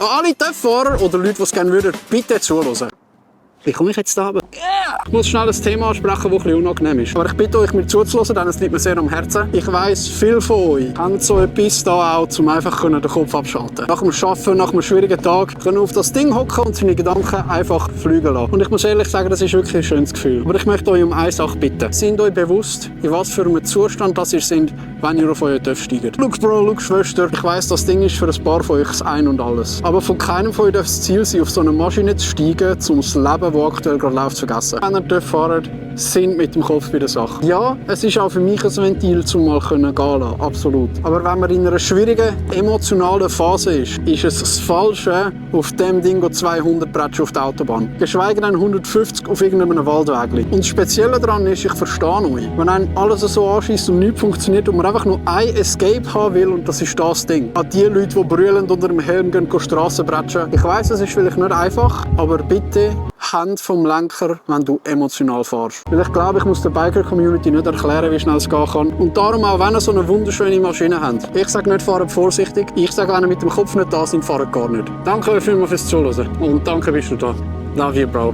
An alle TÜV-Fahrer oder Leute, die es gerne würden, bitte zuhören. Wie komme ich jetzt da runter? Ich muss schnell ein Thema ansprechen, das ein bisschen unangenehm ist. Aber ich bitte euch, mir zuzuhören, denn es liegt mir sehr am Herzen. Ich weiss, viele von euch haben so etwas da auch, um einfach den Kopf abschalten. Nach dem Arbeiten, nach einem schwierigen Tag, können auf das Ding hocken und seine Gedanken einfach fliegen lassen. Und ich muss ehrlich sagen, das ist wirklich ein schönes Gefühl. Aber ich möchte euch um eine Sache bitten. Seid euch bewusst, in was für einem Zustand das ihr seid, wenn ihr auf euren TÜV steigt. Schau Bro, schau Schwester, ich weiss, das Ding ist für ein paar von euch das Ein und Alles. Aber von keinem von euch darf das Ziel sein, auf so eine Maschine zu steigen, um das Leben, das aktuell gerade läuft, zu vergessen. Wenn ihr TÜV fahrt, sind mit dem Kopf bei der Sache. Ja, es ist auch für mich ein Ventil, um mal gehen zu lassen, absolut. Aber wenn man in einer schwierigen, emotionalen Phase ist es das Falsche, auf dem Ding 200 Bretschen auf der Autobahn. Geschweige denn 150 auf irgendeinem Waldweg. Und das Spezielle daran ist, ich verstehe euch. Wenn einem alles so anschießt und nichts funktioniert und man einfach nur ein Escape haben will, und das ist das Ding. An die Leute, die brüllend unter dem Helm gehen, Strassen bretschen. Ich weiss, es ist vielleicht nicht einfach, aber bitte Hand vom Lenker, wenn du emotional fährst. Weil ich glaube, ich muss der Biker-Community nicht erklären, wie schnell es gehen kann. Und darum auch, wenn ihr so eine wunderschöne Maschine habt. Ich sage nicht, fahrt vorsichtig. Ich sage, wenn ihr mit dem Kopf nicht da seid, fahrt gar nicht. Danke euch vielmals fürs Zuhören. Und danke, bist du da. Love you, Bro.